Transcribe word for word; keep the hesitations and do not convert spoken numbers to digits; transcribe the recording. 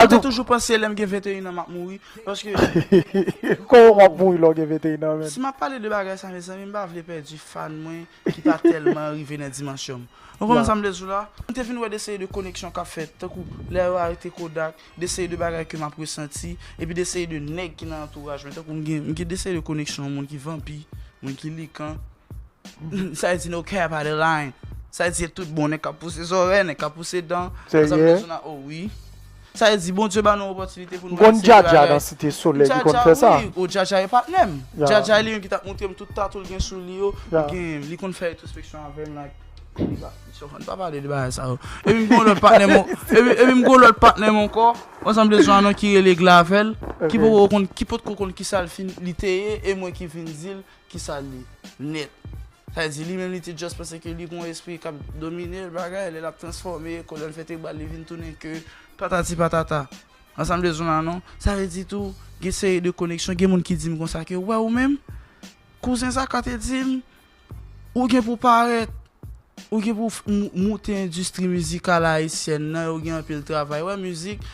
Mwen te toujou panse lè m gen venteyen an m ap mouri. Paske Kòman w ap mouri lè w gen venteyen an, menm? Si m ap pale de bagay sa, mezanmi, m pa vle pèdi fan mwen ki pa tèlman rive nan dimansyon m. Ou konprann sa m vle di w la? M te vin wè de seri de koneksyon k ap fèt, tankou lè yo arete Kodak, de seri de bagay ke m ap resanti, epi de seri de nèg ki nan antouraj mwen, tankou m gen, m gen de seri de koneksyon, moun ki vanpi, moun ki likan. Sa vle di no cap at the line. Sa vle di tout bon, nèg k ap pouse zòrèy, nèg k ap pouse dan. Serye? Oh wi. Sa vle di Bondye ba nou opòtinite pou nou Gon Djadja nan Site Solèy ki konn fè sa. Wi, o Djadja e patnè m. Djadja li menm ki t ap montre m tout tatou l gen sou li yo. Li konn fè entwospeksyon avè m, like, li pa, misye konn pa pale de bagay sa yo. Epi m gon lòt patnè m, epi, epi m gon lòt patnè m ankò, ansanm de zwa non ki rele Glavel, ki poko konn, ki potko konn kisa l fin, li te ye, e mwen ki vin di l kisa l ye nèt. Sa vle di li menm li te just panse ke li gon espri k ap domine l, bagay, lè l ap transfòme, kolòn fètebral li vin tounen ke patati patata. Ansanm de zwa non. Sa vle di tou, gen seri de koneksyon, gen moun ki di m konsa ke, wè ou menm, kouzen Zaka te di m, ou gen pou parèt, ou gen pou moute endistri mizikal ayisyèn nan, ou gen anpil travay. Wè mizik,